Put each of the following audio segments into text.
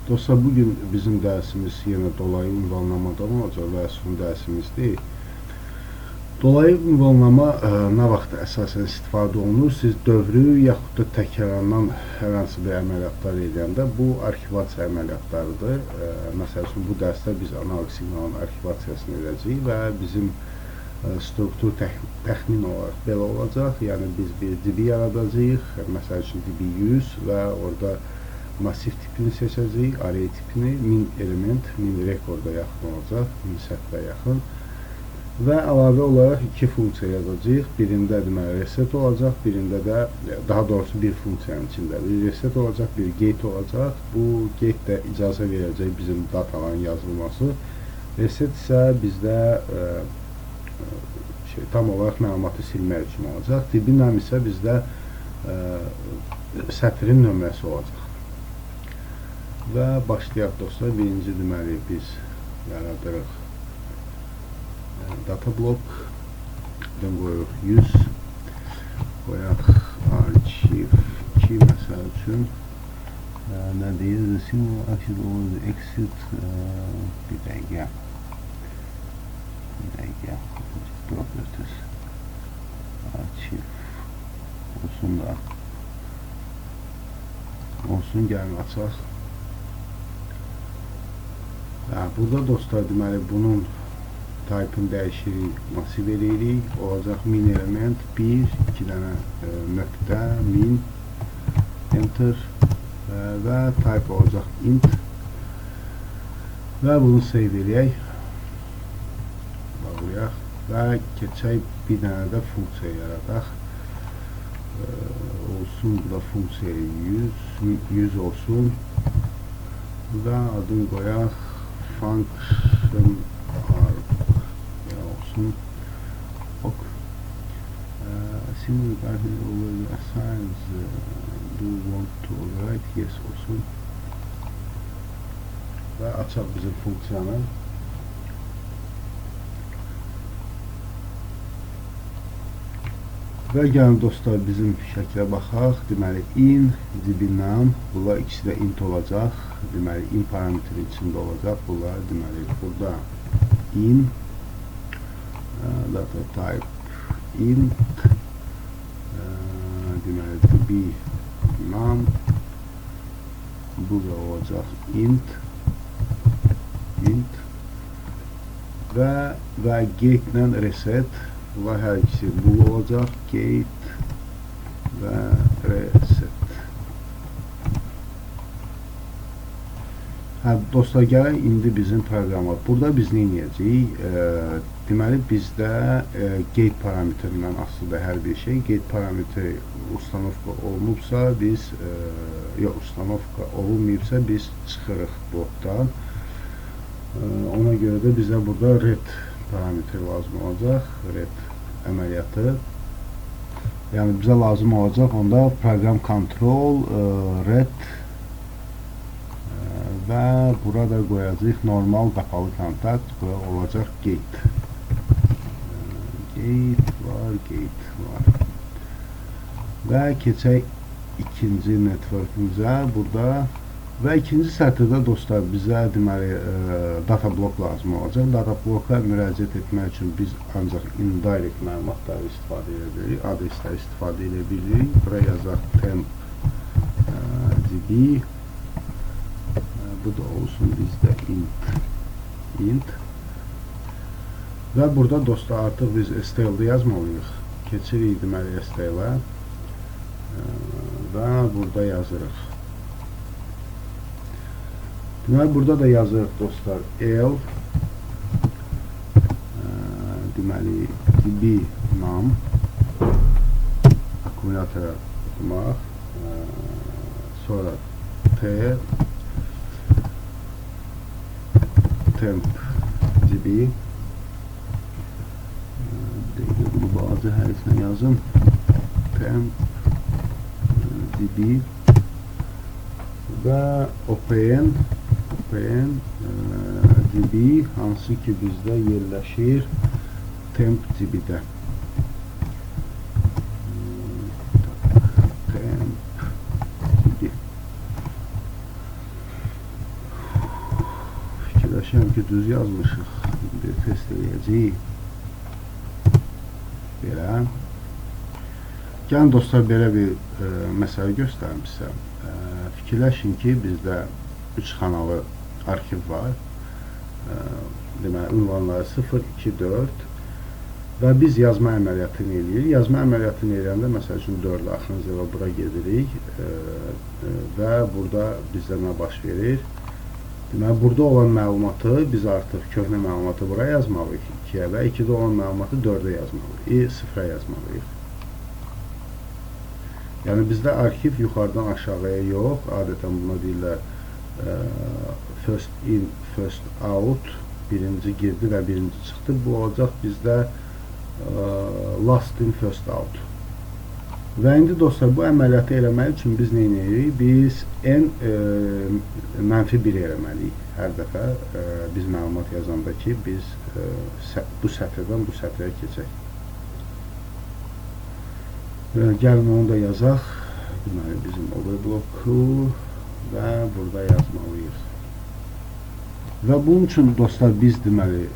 Dostlar, bugün bizim dərsimiz yenə dolayı ünvanlamadan olacaq və son dərsimizdir. Dolayı ünvanlama nə vaxt əsasən istifadə olunur? Siz dövrü yaxud da təkrarlanan hər hansı bir əməliyyatlar edəndə bu arxivasiya əməliyyatlarıdır. Məsəl üçün, bu dərsdə biz analoq siqnalın arxivasiyasını edəcəyik və bizim struktur təxmin olaraq belə olacaq. Yəni biz bir DB yaradacağıq. Məsəl üçün DB100 və orada masiv tipini seçəcəyik, array tipini, 1000 element, 1000 rekorda yaxın olacaq, 1000 sətrə yaxın. Və əlavə olaraq iki funksiya yazacağıq. Birində deməli reset olacaq, birində də daha doğrusu bir funksiyanın içində bir reset olacaq, bir gate olacaq. Bu gate də icazə verəcək bizim dataların yazılması. Reset isə bizdə tam olaraq məlumatı silmək üçün olacaq. DB-name isə bizdə sətrin nömrəsi olacaq. Və başlayaq dostlar. Birinci deməli biz yaradırıq data blok. Buradan qoyuruq 100. Qoyaq archive 2 məsəl üçün. Nə deyir? The symbol exit or the exit bir dəqiqə. Bir dəqiqə. Properties archive olsun da olsun, gəlin açaq. Burada dostlar deməli bunun type-ını dəyişirik, masiv eləyirik. Olacaq 1000 element, 1, 2 dənə nöqtə, 1000, enter və type olacaq int və bunu save eləyək, bağlayaq və keçək bir dənə də funksiya yaradaq. Olsun bu da funksiya 100 olsun və adını qoyaq function arg olsun. Ok. Similar already assigns do you want to overwrite? Yes olsun. Və açaq bizim funksiyanı. Və gəlin dostlar bizim şəklə baxaq. Deməli in, db-name, bunlar ikisi də int olacaq. Deməli in parametri içində olacaq. Bunlar deməli burada in, data type int, deməli db-name, bu da olacaq int, int və gate ilə reset. Bunlar hər ikisi bool olacaq. Gate və reset. Hə, dostlar, gələk indi bizim proqrama. Burada biz nə edəcəyik? Deməli, bizdə gate parametrindən asılıdır hər bir şey. Gate parametri ustanovka olunubsa, biz yox, ustanovka olunmayıbsa, biz çıxırıq blokdan. Ona görə də bizə burada red parametri lazım olacaq. Red əməliyyatı. Yəni bizə lazım olacaq onda proqram control red və burada qoyacağıq normal qapalı kontakt. Bura olacaq gate. Gate var, gate var. Və keçək ikinci networkümüzə. Burada və ikinci sətirdə dostlar bizə deməli data blok lazım olacaq. Data bloka müraciət etmək üçün biz ancaq indirect məlumatları istifadə edə bilirik, adresləri istifadə edə bilirik. Bura yazaq temp db. Bu da olsun bizdə int. Int. Və burada dostlar artıq biz STL-də yazmalıyıq. Keçirik deməli STL-ə və burada yazırıq. Deməli, burada da yazırıq dostlar L deməli db nam akkumulyatora oxumaq, sonra T temp db dəqiqə bunu balaca hərflə yazım, temp db və open db hansı ki bizdə yerləşir temp db-də. Temp db. Fikirləşirəm ki, düz yazmışıq. Bir test eləyəcəyik. Belə. Gəlin dostlar, belə bir məsələ göstərim sizə. Fikirləşin ki, bizdə 3 xanalı arxiv var. Deməli, ünvanları 0, 2, 4 və biz yazma əməliyyatını eləyirik. Yazma əməliyyatını eləyəndə, məsəl üçün 4 axırıncı dəfə bura gedirik və burada bizdə nə baş verir? Deməli, burada olan məlumatı biz artıq köhnə məlumatı bura yazmalıyıq 2-yə və 2-də olan məlumatı 4-ə yazmalıyıq, 0-a yazmalıyıq. Yəni, bizdə arxiv yuxarıdan aşağıya yox, adətən buna deyirlər first in, first out, birinci girdi və birinci çıxdı. Bu olacaq bizdə last in, first out. Və indi dostlar, bu əməliyyatı eləmək üçün biz nə edirik? Biz n mənfi 1 eləməliyik. Hər dəfə biz məlumat yazanda ki, biz bu sətirdən bu sətrə keçək. Gəlin onu da yazaq. Deməli, bizim overbloku və burada yazmalıyıq. Və bunun üçün dostlar, biz deməli,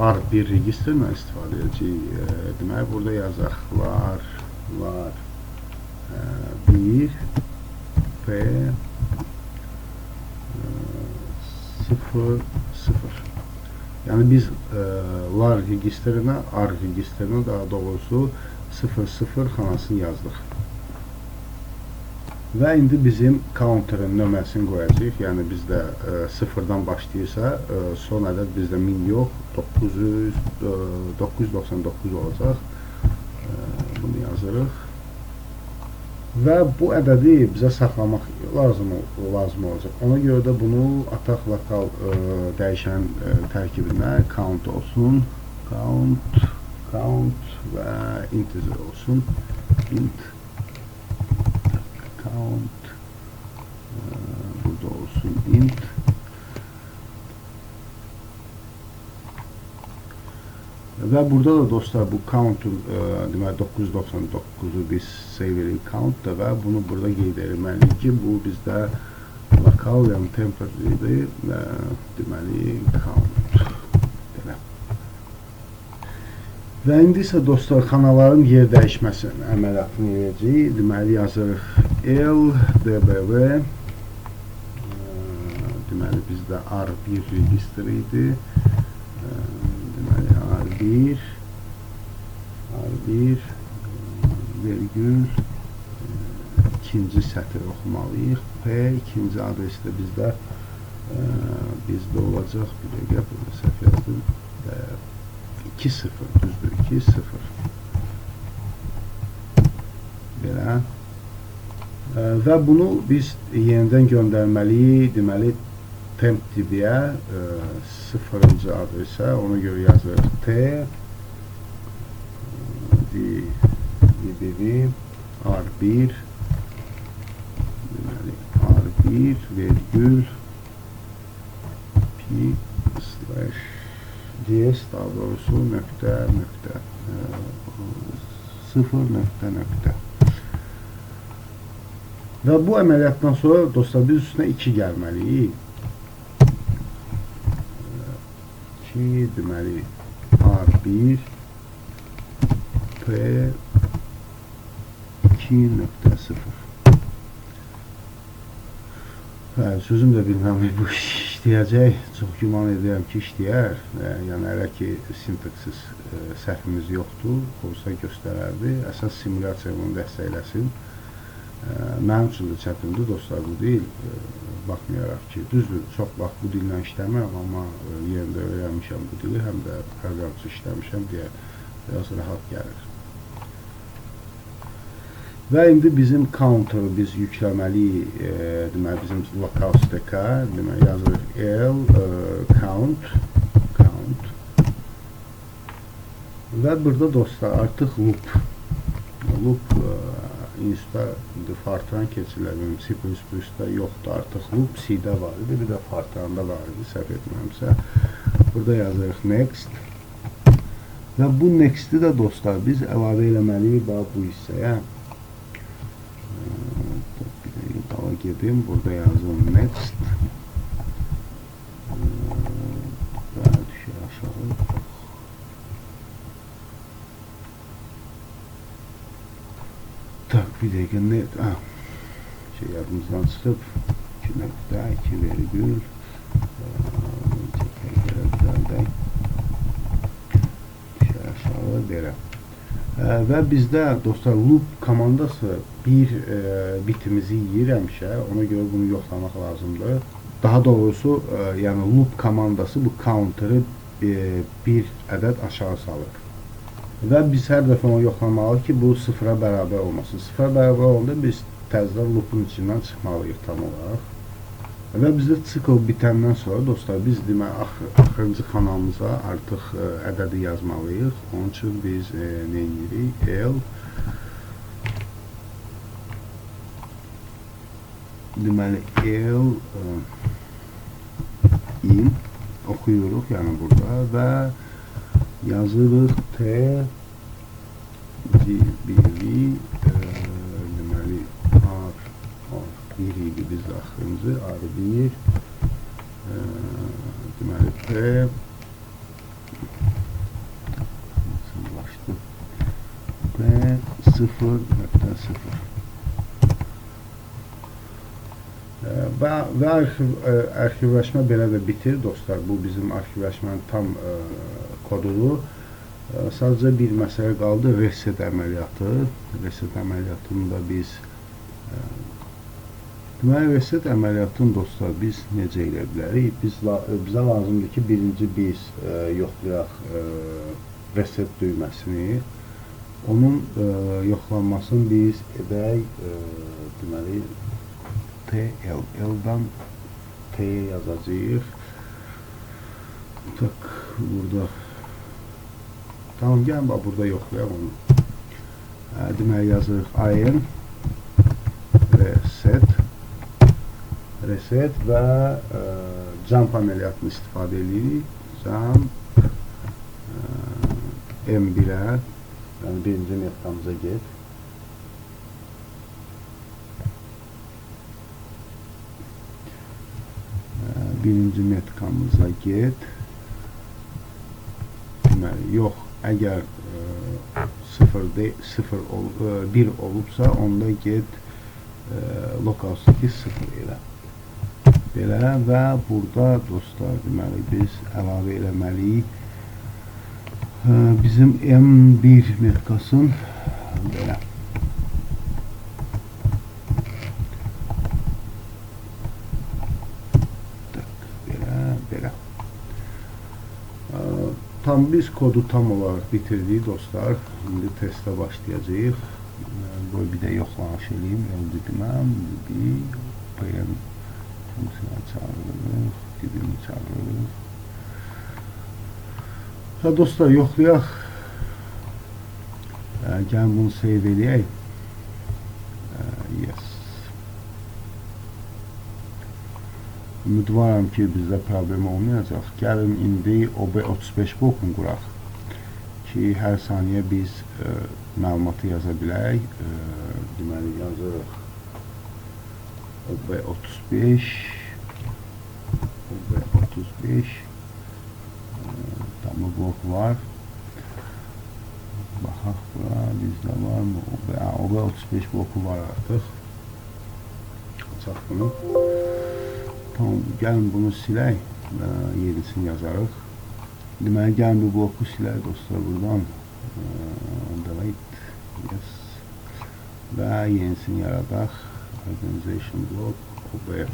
R1 registrlə istifadə edəcəyik. Deməli, burada yazaq var 1 P 0 0. Yəni biz lar registrinə, R registrinə daha doğrusu 0 0 xanasını yazdıq. Və indi bizim counter'ın nömrəsini qoyacağıq. Yəni bizdə 0-dan başlayırsa, son ədəd bizdə 1000 yox, 999 olacaq. Bunu yazırıq. Və bu ədədi bizə saxlamaq lazım olacaq. Ona görə də bunu ataq lokal dəyişən tərkibinə count olsun. Count və integer olsun. Int count burada olsun int. Və burada da dostlar, bu count'un deməli 999-u biz save edirik count'da və bunu burada qeyd etməliyik ki, bu bizdə lokal, yəni temporary idi, deməli count. Belə. Və indi isə dostlar, xanaların yer dəyişməsi əməliyyatını eləyəcəyik. Deməli, yazırıq L, D, B, V. Deməli, bizdə R1 registr idi. Deməli, R1 vergül ikinci sətr oxumalıyıq. P, ikinci adresi də bizdə olacaq. Bir dəqiqə, burada səhv yazdım. 2 0, düzdür, 2 0. Belə. Və bunu biz yenidən göndərməliyik, deməli, temp DB-yə, 0-cı adresə, ona görə yazırıq T, D, DB, R1, deməli, R1, vergül, P, slash, DS, daha doğrusu, nöqtə, nöqtə, 0, nöqtə, nöqtə. Və bu əməliyyatdan sonra, dostlar, biz üstünə 2 gəlməliyik. 2, deməli, R1, P, 2.0. Hə, sözüm də bilməm, bu iş işləyəcək. Çox güman edirəm ki, işləyər. Yəni, hələ ki, sintaksis səhvimiz yoxdur, olsa göstərərdi. Əsas simulyasiya bunu dəstəkləsin. Mənim üçün də çətindir, dostlar, bu deyil. Baxmayaraq ki, düzdür, çox vaxt bu dillə işləmirəm, amma yerində öyrənmişəm bu dili, həm də proqramçı işləmişəm deyə biraz rahat gəlir. Və indi bizim counter'ı biz yükləməliyik, deməli, bizim lokal stack'a, deməli, yazırıq L, count. Və burada, dostlar, artıq loop. Loop, institutda indi Fortran keçirlər, benim C++-da yoxdur artıq loop, C-də var idi, bir də Fortran'da var idi, səhv etmirəmsə. Burada yazırıq next. Və bu next'i də, dostlar, biz əlavə eləməliyik bax bu hissəyə. Bir dəqiqə dala gedim, burada yazım next. Bir dəqiqə, nə? Şey yadımızdan çıxıb. 2.2 virgül. Çəkək belə düzəldək. Düşər aşağı belə. Və bizdə dostlar loop komandası bir bitimizi yeyir həmişə. Ona görə bunu yoxlamaq lazımdır. Daha doğrusu, yəni loop komandası bu counter'ı bir ədəd aşağı salır. Və biz hər dəfə onu yoxlamalıyıq ki, bu sıfıra bərabər olmasın. Sıfıra bərabər olanda biz təzədən loop'un içindən çıxmalıyıq tam olaraq. Və bizdə sikl bitəndən sonra dostlar, biz deməli axırıncı xanamıza artıq ədədi yazmalıyıq. Onun üçün biz nə edirik? L deməli L in oxuyuruq, yəni burada və yazırıq T G B V deməli R R1 idi bizdə axırıncı, R1 deməli P sınlaşdı. P 0.0 və arxivləşmə belə də bitir dostlar. Bu bizim arxivləşmənin tam kodudur. Sadəcə bir məsələ qaldı, reset əməliyyatı. Reset əməliyyatını da biz deməli, reset əməliyyatını dostlar biz necə eləyə bilərik? Bizə lazımdır ki, birinci biz yoxlayaq reset düyməsini. Onun yoxlanmasını biz edək, deməli, T, L, L-dan T-yə yazacağıq. Tak, burada. Tamam, gəlin, bax, burada yoxlayaq onu. Deməli, yazırıq IN reset, reset və jump əməliyyatını istifadə edirik. Jump M1-ə, yəni birinci metkamıza get. Birinci metkamıza get. Deməli, yox, əgər 1 olubsa, onda get locals'dakı 0 elə. Belə və burada dostlar, deməli, biz əlavə eləməliyik. Bizim M1 metkasın belə. Belə. Tam biz kodu tam olaraq bitirdik dostlar. İndi testə başlayacağıq. Qoy bir də yoxlanış eləyim. L dedim, B, PM funksiyonu çağırırıq, dibini çağırırıq. Ha dostlar, yoxlayaq. Gəlin bunu save eləyək. Yes. Ümidvaram ki, bizdə problem olmayacaq. Gəlin indi OB35 blokunu quraq ki, hər saniyə biz məlumatı yaza bilək. Deməli, yazırıq OB35, OB35 tam blok var. Baxaq bura, bizdə varmı? OB35 bloku var artıq. Açaq bunu. Tamam, gəlin bunu silək və yenisini yazarıq. Deməli, gəlin bu bloku silək dostlar buradan. Delete, yes. Və yenisini yaradaq. Organization block, OB35.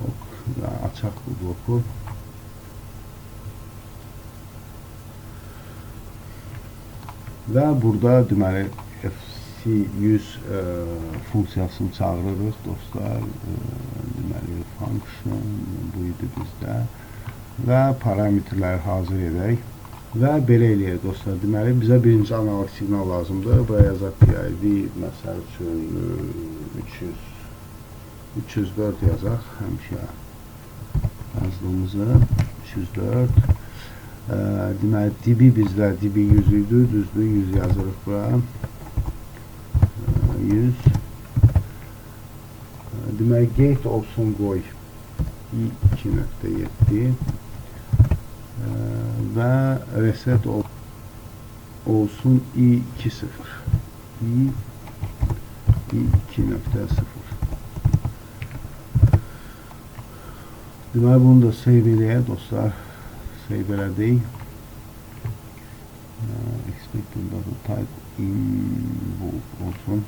Ok, və açaq bu bloku. Və burada deməli, FC100 funksiyasını çağırırıq dostlar. Deməli, function bu idi bizdə. Və parametrləri hazır edək. Və belə eləyək dostlar. Deməli, bizə birinci analog siqnal lazımdır. Buraya yazaq PID, məsəl üçün 304 yazaq. Həmişə yazdığımızı 304. Deməli, DB bizdə DB 100 idi. Düzdür, 100 yazırıq bura. 100. Deməli, gate olsun qoy 2.7 və reset olsun. olsun i2.0. i2.0. Deməli, bunu da save eləyək dostlar. Save elədik. Expected data type in olsun.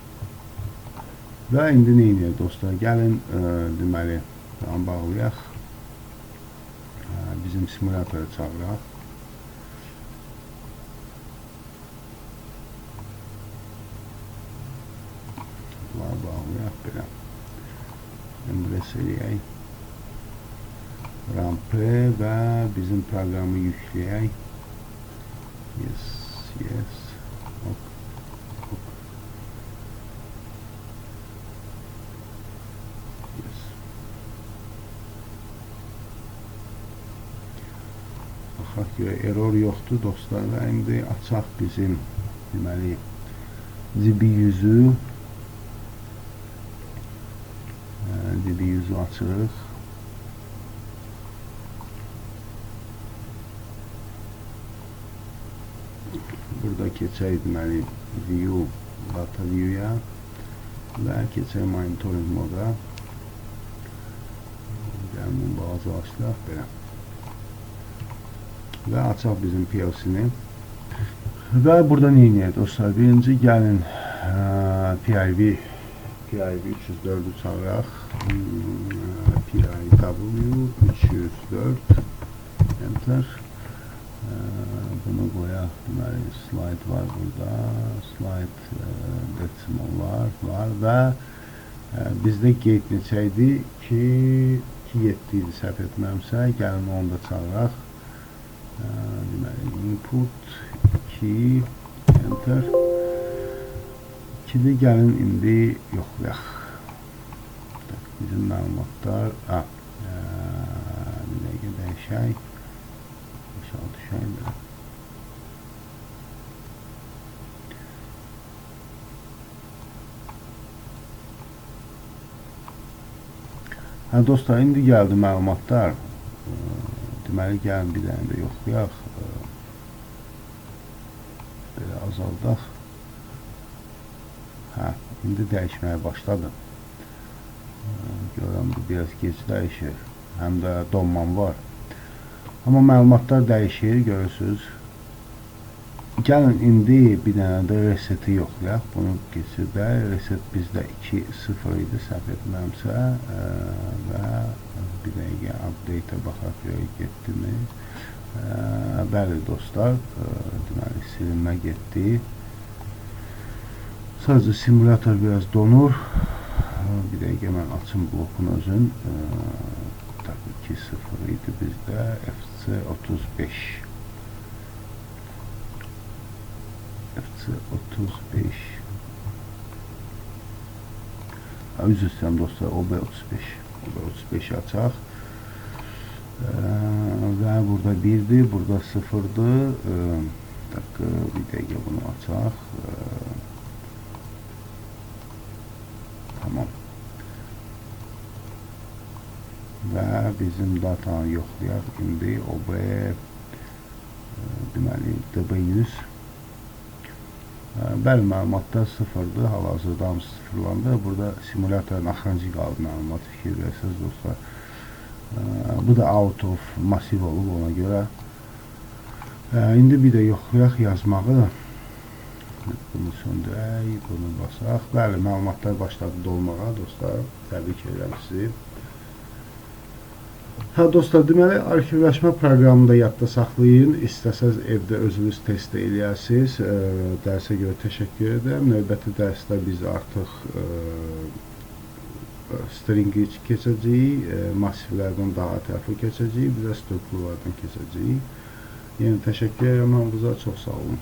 Və indi nə edək dostlar? Gəlin, deməli, bağlayaq. Bizim simulatoru çağıraq. Bunları bağlayaq belə. Embrace eləyək. Ramp və bizim proqramı yükləyək. Yes, yes. Ok, ok. Yes. Baxaq ki, error yoxdur dostlar və indi açaq bizim deməli DB100-ü. DB100-ü açırıq. Burada keçək deməli view, data view-ya və keçək monitoring moda. Gəlin bunu balacalaşdıraq belə. Və açaq bizim PLC-ni. Və burada nə edək dostlar? Birinci gəlin PIV 304-ü çağıraq. PIW 304 enter. Bunu qoyaq, deməli, slide var burada, slide decimallar var və bizdə gate neçə idi? 2.7 idi səhv etməmsə, gəlin onu da çağıraq. Deməli, input 2, enter. 2-dir, gəlin indi yoxlayaq. Bizim məlumatlar, bir dəqiqə dəyişək. Aşağı düşək belə. Hə, dostlar, indi gəldi məlumatlar. Deməli, gəlin bir dənə də yoxlayaq. Belə azaldaq. Hə, indi dəyişməyə başladı. Görürəm, bu biraz gec dəyişir. Həm də donmam var. Amma məlumatlar dəyişir, görürsünüz. Gəlin indi bir dənə də reseti yoxlayaq. Bunu keçirdək. Reset bizdə 2.0 idi, səhv etməmsə. Və bir dəqiqə update-ə baxaq, görək getdimi. Bəli, dostlar, deməli, silinmə getdi. Sadəcə simulator biraz donur. Bir dəqiqə mən açım blokun özün. 2.0 idi bizdə. FC35. FC35. Üzr istəyirəm dostlar, OB35. OB35 açaq. Və burada 1-dir, burada 0-dır. Bir dəqiqə bunu açaq. Tamam. Və bizim datanı yoxlayaq. İndi OB, deməli, DB100. Bəli, məlumatlar 0-dır. Hal-hazırda hamısı sıfırlandı. Burada simulatorun axırıncı qaldı məlumat, fikir verirsiniz dostlar. Bu da out of masiv olub ona görə. İndi bir də yoxlayaq yazmağı. Bunu söndürək, bunu basaq. Bəli, məlumatlar başladı dolmağa dostlar. Təbrik edirəm sizi. Hə, dostlar, deməli, arxivləşmə proqramını da yadda saxlayın. İstəsəz evdə özünüz test eləyəsiniz. Dərsə görə təşəkkür edirəm. Növbəti dərsdə biz artıq stringi keçəcəyik, masivlərdən daha ətraflı keçəcəyik, bir də strukturlardan keçəcəyik. Yəni, təşəkkür edirəm hamınıza, çox sağ olun.